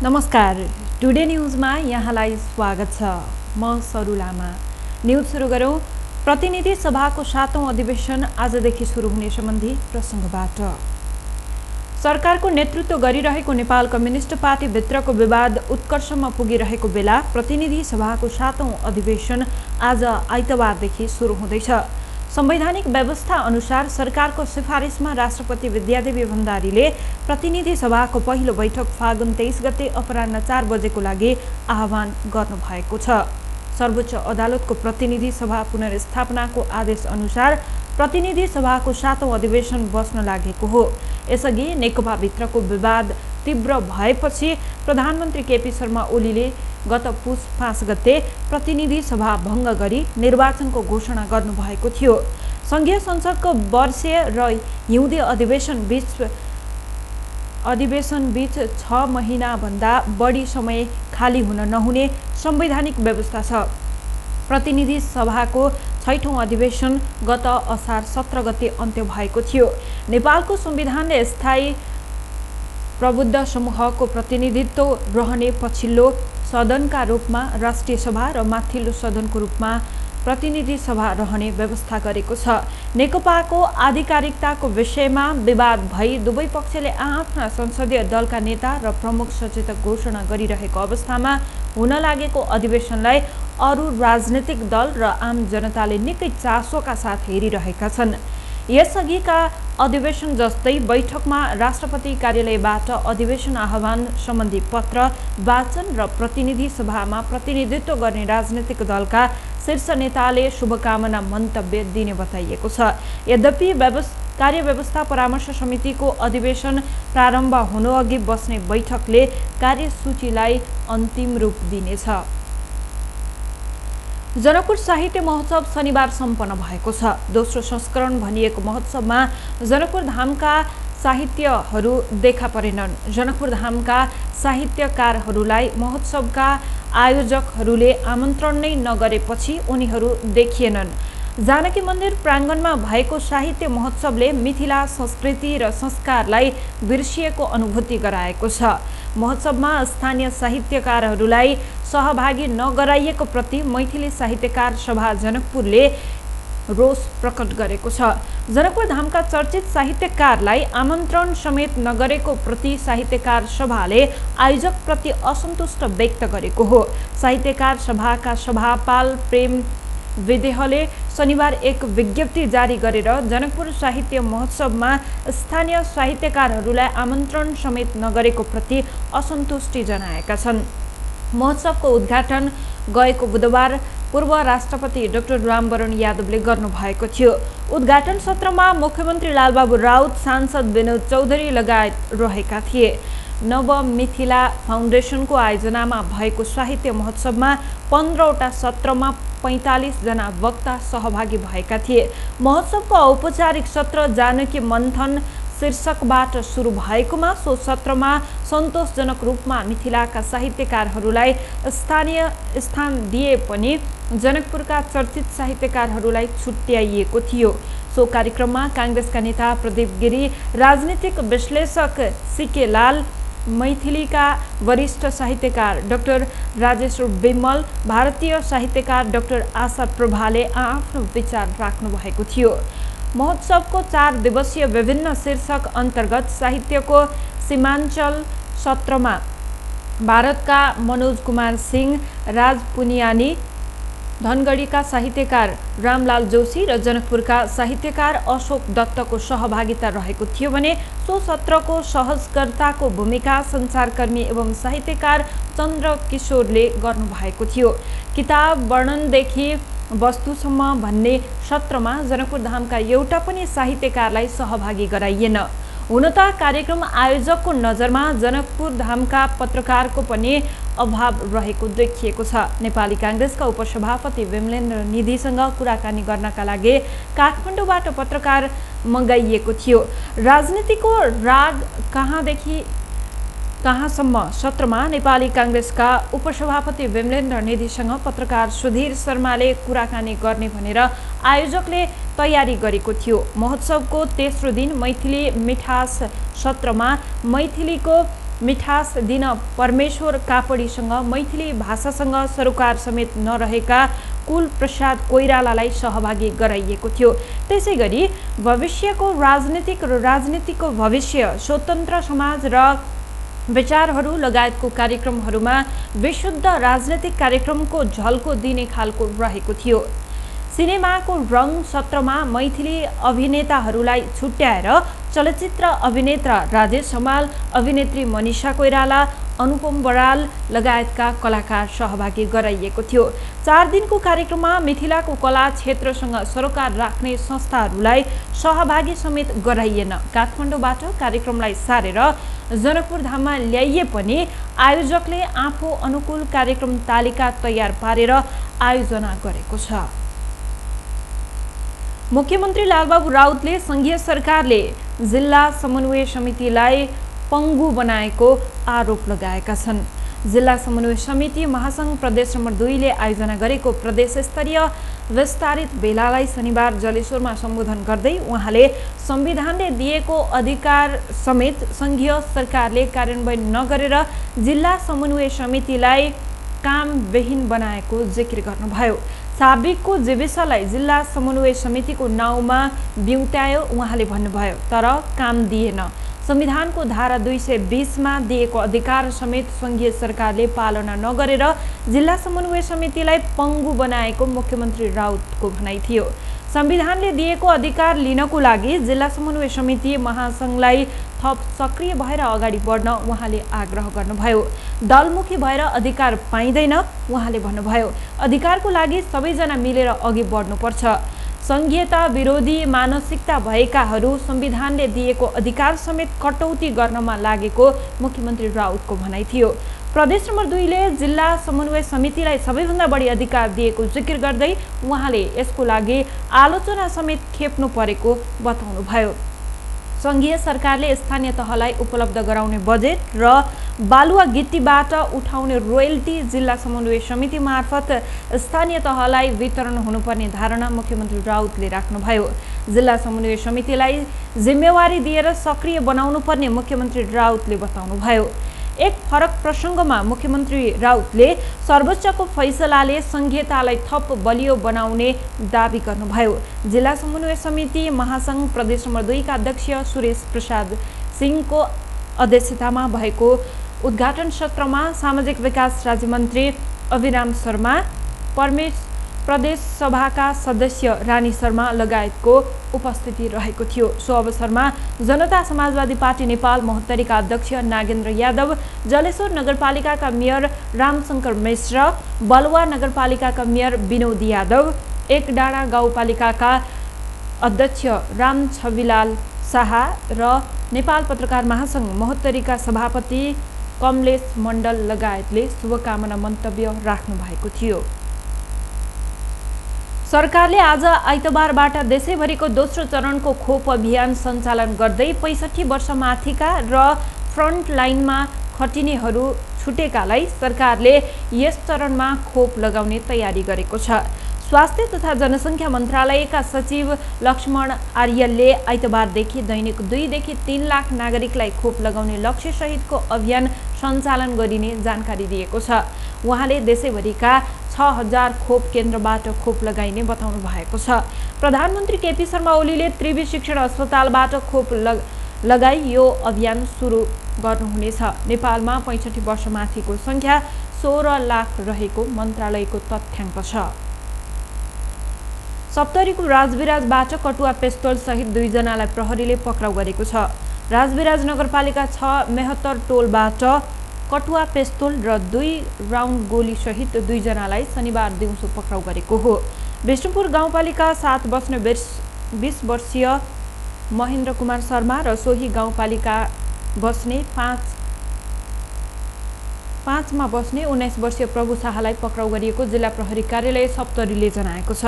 नमस्कार, टुडे न्युजमा यहाँलाई स्वागत छ। म सरु लामा। न्युज सुरु गरौँ। प्रतिनिधि सभाको 7औं अधिवेशन आजदेखि सुरु हुने सम्बन्धी प्रसङ्गबाट। सरकारको नेतृत्व गरिरहेको नेपाल कम्युनिस्ट पार्टी भित्रको विवाद उत्कर्षमा पुगिरहेको बेला प्रतिनिधि सभाको 7औं अधिवेशन आज आइतबारदेखि सुरु हुँदैछ। संवैधानिक व्यवस्था अनुसार सरकारको सिफारिसमा राष्ट्रपति विद्यादेवी भण्डारीले प्रतिनिधि सभाको पहिलो बैठक फागुन 23 गते अपराह्न 4 बजेको लागि आह्वान गर्नुभएको छ। सर्वोच्च अदालतको प्रतिनिधि सभा पुनर्स्थापनाको आदेश अनुसार प्रतिनिधि सभाको 7औं अधिवेशन बस्न लागेको हो। यसअघि नेकपा भित्रको विवाद तीव्र भएपछि प्रधानमन्त्री केपी शर्मा ओलीले गत पुस 5 गते प्रतिनिधि सभा भङ्ग गरी निर्वाचनको घोषणा गर्नुभएको थियो। संघीय संसदको वर्षीय र हिउँदे अधिवेशन बीच 6 महिनाभन्दा बढी समय खाली हुन नहुने संवैधानिक व्यवस्था छ। प्रतिनिधि सभाको 6औं अधिवेशन गत असार 17 गते अन्त्य भएको थियो। नेपालको संविधानले स्थायी प्रबुद्ध समूहको प्रतिनिधित्व रहने पछिल्लो सदनका रूपमा राष्ट्रिय सभा र माथिल्लो सदनको रूपमा प्रतिनिधि सभा रहने व्यवस्था गरेको छ। नेकपाको आधिकारिकताको विषयमा विवाद भई दुवै पक्षले आफ्ना संसदीय दलका नेता र प्रमुख सचेतक घोषणा गरिरहेको अवस्थामा हुन लागेको अधिवेशनलाई अरू राजनीतिक दल र आम जनताले निकै चासोका साथ हेरिरहेका छन्। यसअघिका अधिवेशन जस्तै बैठकमा राष्ट्रपति कार्यालयबाट अधिवेशन आह्वान सम्बन्धी पत्र वाचन र प्रतिनिधि सभामा प्रतिनिधित्व गर्ने राजनीतिक दलका शीर्ष नेताले शुभकामना मन्तव्य दिने बताइएको छ। यद्यपि कार्यव्यवस्था परामर्श समितिको अधिवेशन प्रारम्भ हुनुअघि बस्ने बैठकले कार्यसूचीलाई अन्तिम रूप दिनेछ। जनकपुर साहित्य महोत्सव शनिबार सम्पन्न भएको छ। दोस्रो संस्करण भनिएको महोत्सवमा जनकपुर धामका साहित्यहरू देखा परेनन्। जनकपुर धामका साहित्यकारहरूलाई महोत्सवका आयोजकहरूले आमन्त्रण नै नगरेपछि उनीहरू देखिएनन्। जानकी मन्दिर प्राङ्गणमा भएको साहित्य महोत्सवले मिथिला संस्कृति र संस्कारलाई बिर्सिएको अनुभूति गराएको छ। महोत्सवमा स्थानीय साहित्यकारहरूलाई सहभागी नगराइएको प्रति मैथिली साहित्यकार सभा जनकपुरले रोष प्रकट गरेको छ। जनकपुर धामका चर्चित साहित्यकारलाई आमन्त्रण समेत नगरेको प्रति साहित्यकार सभाले आयोजकप्रति असन्तुष्ट व्यक्त गरेको हो। साहित्यकार सभाका सभापाल प्रेम विदेहले शनिबार एक विज्ञप्ति जारी गरेर जनकपुर साहित्य महोत्सवमा स्थानीय साहित्यकारहरूलाई आमन्त्रण समेत नगरेको प्रति असन्तुष्टि जनाएका छन्। महोत्सवको उद्घाटन गएको बुधबार पूर्व राष्ट्रपति डाक्टर रामवरण यादवले गर्नुभएको थियो। उद्घाटन सत्रमा मुख्यमन्त्री लालबाबु राउत, सांसद विनोद चौधरी लगायत रहेका थिए। नव मिथिला फाउन्डेसनको आयोजनामा भएको साहित्य महोत्सवमा 15वटा सत्रमा 45 जना वक्ता सहभागी भएका थिए। महोत्सवको औपचारिक सत्र जानकी मन्थन शीर्षकबाट सुरु भएकोमा सो सत्रमा सन्तोषजनक रूपमा मिथिलाका साहित्यकारहरूलाई स्थानीय स्थान दिए पनि जनकपुरका चर्चित साहित्यकारहरूलाई छुट्याइएको थियो। सो कार्यक्रममा काङ्ग्रेसका नेता प्रदीप गिरी, राजनीतिक विश्लेषक सीके लाल, मैथिलीका वरिष्ठ साहित्यकार डाक्टर राजेश्वर विमल, भारतीय साहित्यकार डाक्टर आशा प्रभाले आफ्नो विचार राख्नु भएको थियो। महोत्सवको 4 दिवसीय विभिन्न शीर्षक अन्तर्गत साहित्यको सीमाञ्चल सत्रमा भारतका मनोज कुमार सिंह, राज पुनियानी, धनगढीका साहित्यकार रामलाल जोशी र जनकपुरका साहित्यकार अशोक दत्तको सहभागिता रहेको थियो भने सो सत्रको सहजकर्ताको भूमिका सञ्चारकर्मी एवं साहित्यकार चन्द्र किशोरले गर्नुभएको थियो। किताब वर्णनदेखि वस्तुसम्म भन्ने सत्रमा जनकपुर धामका एउटा पनि साहित्यकारलाई सहभागी गराइएन। हुन त कार्यक्रम आयोजकको नजरमा जनकपुर धामका पत्रकारको पनि अभाव रहेको देखिएको छ। नेपाली काङ्ग्रेसका उपसभापति विमलेन्द्र निधिसँग कुराकानी गर्नका लागि काठमाडौँबाट पत्रकार मगाइएको थियो। राजनीतिको राग कहाँदेखि कहाँसम्म सत्रमा नेपाली काङ्ग्रेसका उपसभापति विमलेन्द्र निधिसँग पत्रकार सुधीर शर्माले कुराकानी गर्ने भनेर आयोजकले तयारी गरेको थियो। महोत्सवको तेस्रो दिन मैथिली मिठास सत्रमा मैथिलीको मिठास दिन परमेश्वर कापडीसँग मैथिली भाषासँग सरोकार समेत नरहेका कुल प्रसाद कोइरालालाई सहभागी गराइएको थियो। त्यसैगरी भविष्यको राजनीतिक र राजनीतिको भविष्य, स्वतन्त्र समाज र विचारहरू लगायतको कार्यक्रमहरूमा विशुद्ध राजनीतिक कार्यक्रमको झल्को दिने खालको रहेको थियो। सिनेमाको रङ सत्रमा मैथिली अभिनेताहरूलाई छुट्याएर चलचित्र अभिनेता राजेश हमाल, अभिनेत्री मनिषा कोइराला, अनुपम बराल लगायतका कलाकार सहभागी गराइएको थियो। 4 दिनको कार्यक्रममा मिथिलाको कला क्षेत्रसँग सरोकार राख्ने संस्थाहरूलाई सहभागी समेत गराइएन। काठमाडौँबाट कार्यक्रमलाई सारेर जनकपुर धाममा ल्याइए पनि आयोजकले आफू अनुकूल कार्यक्रम तालिका तयार पारेर आयोजना गरेको छ। मुख्यमन्त्री लालबाबु राउतले संघीय सरकारले जिल्ला समन्वय समितिलाई पङ्गु बनाएको आरोप लगाएका छन्। जिल्ला समन्वय समिति महासंघ प्रदेश नम्बर 2 ले आयोजना गरेको प्रदेश स्तरीय विस्तारित बेलालाई शनिबार जलेश्वरमा सम्बोधन गर्दै उहाँले संविधानले दिएको अधिकार समेत संघीय सरकारले कार्यान्वयन नगरेर जिल्ला समन्वय समितिलाई कामविहीन बनाएको जिकिर गर्नुभयो। साबिकको जीविसलाई जिल्ला समन्वय समितिको नाउँमा बिउट्यायो उहाँले भन्नुभयो, तर काम दिएन। संविधानको धारा 220 मा दिएको अधिकार समेत संघीय सरकारले पालना नगरेर जिल्ला समन्वय समितिलाई पङ्गु बनाएको मुख्यमन्त्री राउतको भनाइ थियो। संविधानले दिएको अधिकार लिनको लागि जिल्ला समन्वय समिति महासंघलाई थप सक्रिय भएर अगाडि बढ्न उहाँले आग्रह गर्नुभयो। दलमुखी भएर अधिकार पाइँदैन उहाँले भन्नुभयो। अधिकारको लागि सबैजना मिलेर अघि बढ्नुपर्छ। संघीयता विरोधी मानसिकता भएकाहरू संविधानले दिएको अधिकार समेत कटौती गर्नमा लागेको मुख्यमन्त्री राउतको भनाइ थियो। प्रदेश नम्बर 2 ले जिल्ला समन्वय समितिलाई सबैभन्दा बढी अधिकार दिएको जिकिर गर्दै उहाँले यसको लागि आलोचना समेत खेप्नु परेको बताउनुभयो। संघीय सरकारले स्थानीय तहलाई उपलब्ध गराउने बजेट र बालुवा गिट्टीबाट उठाउने रोयल्टी जिल्ला समन्वय समिति मार्फत स्थानीय तहलाई वितरण हुनुपर्ने धारणा मुख्यमन्त्री राउतले राख्नुभयो। जिल्ला समन्वय समितिलाई जिम्मेवारी दिएर सक्रिय बनाउनु पर्ने मुख्यमन्त्री राउतले बताउनुभयो। एक फरक प्रसङ्गमा मुख्यमन्त्री राउतले सर्वोच्चको फैसलाले संघीयतालाई थप बलियो बनाउने दाबी गर्नुभयो। जिल्ला समन्वय समिति महासंघ प्रदेश नम्बर 2 का अध्यक्ष सुरेश प्रसाद सिंहको अध्यक्षतामा भएको उद्घाटन सत्रमा सामाजिक विकास राज्यमन्त्री अभिराम शर्मा, प्रदेश सभाका सदस्य रानी शर्मा लगायतको उपस्थिति रहेको थियो। सो अवसरमा जनता समाजवादी पार्टी नेपाल महोत्तरीका अध्यक्ष नागेन्द्र यादव, जलेश्वर नगरपालिकाका मेयर रामशंकर मिश्र, बलुवा नगरपालिकाका मेयर विनोद यादव, एक डाँडा गाउँपालिकाका अध्यक्ष राम छविलाल शाह र नेपाल पत्रकार महासंघ महोत्तरीका सभापति कमलेश मण्डल लगायतले शुभकामना मन्तव्य राख्नु भएको थियो। सरकारले आज आइतबारबाट देशैभरिको दोस्रो चरणको खोप अभियान सञ्चालन गर्दै 65 वर्ष माथिका र फ्रन्ट लाइनमा खटिनेहरू छुटेकालाई सरकारले यस चरणमा खोप लगाउने तयारी गरेको छ। स्वास्थ्य तथा जनसङ्ख्या मन्त्रालयका सचिव लक्ष्मण आर्यले आइतबारदेखि दैनिक 2 देखि 3 लाख नागरिकलाई खोप लगाउने लक्ष्य सहितको अभियान सञ्चालन गरिने जानकारी दिएको छ। उहाँले देशैभरिका 6000 खोप केन्द्रबाट खोप लगाइने बताउनु भएको छ। प्रधानमन्त्री केपी शर्मा ओलीले त्रिवी शिक्षण अस्पतालबाट खोप लगाई यो अभियान सुरु गर्नुहुनेछ। नेपालमा 65 वर्ष माथिको संख्या 16 लाख रहेको मन्त्रालयको तथ्याङ्क छ। सप्तरीको राजविराजबाट कटुवा पिस्तोल सहित 2 जनालाई प्रहरीले पक्राउ गरेको छ। राजविराज नगरपालिका 6 मेहत्तर टोलबाट कटुवा पिस्तोल र 2 राउन्ड गोली सहित 2 जनालाई शनिबार दिउँसो पक्राउ गरेको हो। विष्णुपुर गाउँपालिका 7 बस्ने 20 वर्षीय महेन्द्र कुमार शर्मा र सोही गाउँपालिका बस्ने 5 मा बस्ने 19 वर्षीय प्रभु शाहलाई पक्राउ गरिएको जिल्ला प्रहरी कार्यालय सप्तरीले जनाएको छ।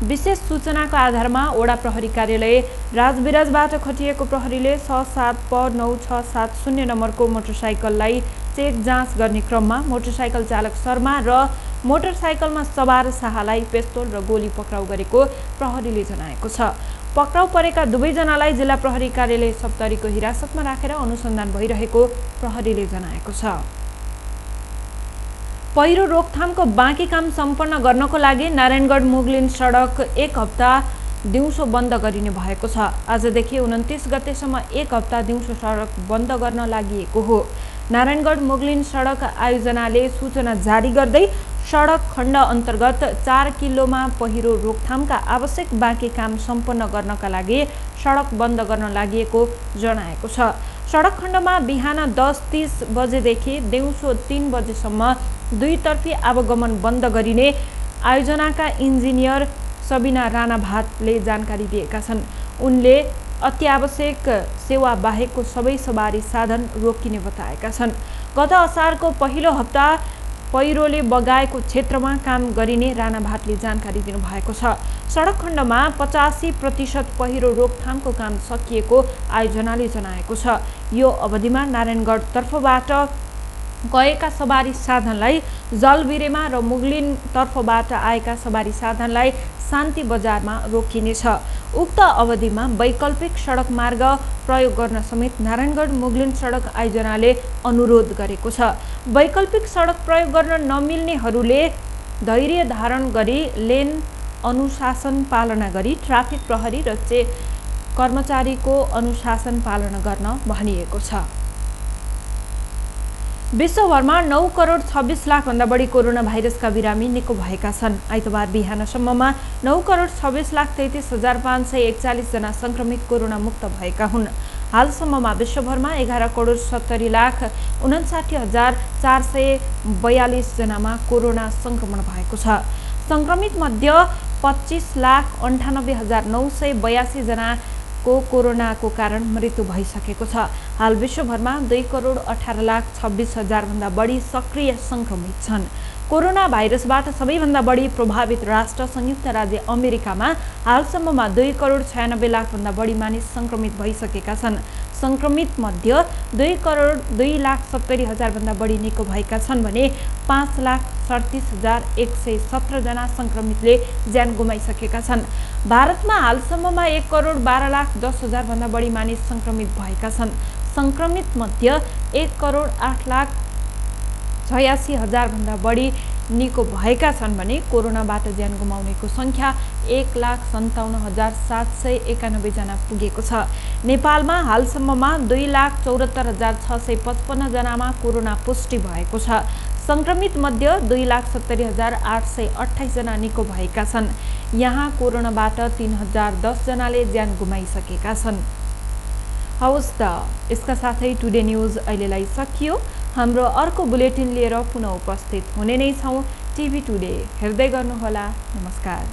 विशेष सूचनाको आधारमा ओडा प्रहरी कार्यालय राजविराजबाट खटिएको प्रहरीले 67P9670 नम्बरको मोटरसाइकललाई चेक जाँच गर्ने क्रममा मोटरसाइकल चालक शर्मा र मोटरसाइकलमा सवार शाहलाई पिस्तोल र गोली पक्राउ गरेको प्रहरीले जनाएको छ। पक्राउ परेका दुवैजनालाई जिल्ला प्रहरी कार्यालय सप्तरीको हिरासतमा राखेर अनुसन्धान भइरहेको प्रहरीले जनाएको छ। पहिरो रोकथामको बाँकी काम सम्पन्न गर्नको लागि नारायणगढ मुगलिन सडक 1 हप्ता दिउँसो बन्द गरिने भएको छ। आजदेखि 29 गतेसम्म 1 हप्ता दिउँसो सडक बन्द गर्न लागि हो। नारायणगढ मुगलिन सडक आयोजनाले सूचना जारी गर्दै सडक खण्ड अन्तर्गत 4 किलोमा पहिरो रोकथामका आवश्यक बाँकी काम सम्पन्न गर्नका लागि सडक बन्द गर्न लागि जनाएको छ। सडक खण्डमा बिहान 10:30 बजेदेखि दिउँसो 3 बजेसम्म दुईतर्फी आवागमन बन्द गरिने आयोजनाका इन्जिनियर सबिना राणा भाटले जानकारी दिएका छन्। उनले अत्यावश्यक सेवा बाहेकको सबै सवारी साधन रोकिने बताएका छन्। गत असारको पहिलो हप्ता पहिरोले बगाएको क्षेत्रमा काम गरिने राणा भाटले जानकारी दिनुभएको छ। सडक खण्डमा 85% पहिरो रोकथामको काम सकिएको आयोजनाले जनाएको छ। यो अवधिमा नारायणगढ तर्फबाट गएका सवारी साधनलाई जलबिरेमा र मुगलिन तर्फबाट आएका सवारी साधनलाई शान्ति बजारमा रोकिनेछ। उक्त अवधिमा वैकल्पिक सडक मार्ग प्रयोग गर्न समेत नारायणगढ मुगलिन सडक आयोजनाले अनुरोध गरेको छ। वैकल्पिक सडक प्रयोग गर्न नमिल्नेहरूले धैर्य धारण गरी लेन अनुशासन पालना गरी ट्राफिक प्रहरी र कर्मचारीको अनुशासन पालना गर्न भनिएको छ। विश्वभरमा 9 करोड 26 लाख भन्दा बढी कोरोना भाइरसका बिरामी निको भएका छन्। आइतबार बिहानसम्ममा 9 करोड 26 लाख 33,541 जना संक्रमित कोरोना मुक्त भएका हुन्। हालसम्ममा विश्वभरमा 11 करोड 70 लाख 59,442 जनामा कोरोना संक्रमण भएको छ। संक्रमित मध्ये 25 लाख 98,982 जनाको कोरोनाको कारण मृत्यु भइसकेको छ। हाल विश्वभरमा 2 करोड 18 लाख 26 हजार भन्दा बढी सक्रिय संक्रमित छन्। कोरोना भाइरसबाट सबैभन्दा बढी प्रभावित राष्ट्र संयुक्त राज्य अमेरिकामा हालसम्ममा 2 करोड 96 लाख भन्दा बढी मानिस संक्रमित भइसकेका छन्। संक्रमित मध्ये 2 करोड 2 लाख 70 हजार भन्दा बढी निको भएका छन् भने 5 लाख 37,117 जना संक्रमितले ज्यान गुमाइसकेका छन्। भारतमा हालसम्ममा 1 करोड 12 लाख 10 हजार भन्दा बढी मानिस संक्रमित भएका छन्। संक्रमित मध्ये 1 करोड 8 लाख 86 हजार भन्दा बढी निको भएका छन् भने कोरोनाबाट ज्यान गुमाउनेको संख्या 1,57,791 जना पुगेको छ। नेपालमा हालसम्ममा 2,74,655 जनामा कोरोना पुष्टि भएको छ। संक्रमित मध्ये 2,70,828 जना निको भएका छन्। यहाँ कोरोनाबाट 3,010 जनाले ज्यान गुमाइसकेका छन्। हवस् त, यसका साथै टुडे न्यूज अहिलेलाई सकियो। हाम्रो अर्को बुलेटिन लिएर पुनः उपस्थित हुने नै छौं। टिभी टुडे हेर्दै गर्नुहोला। नमस्कार।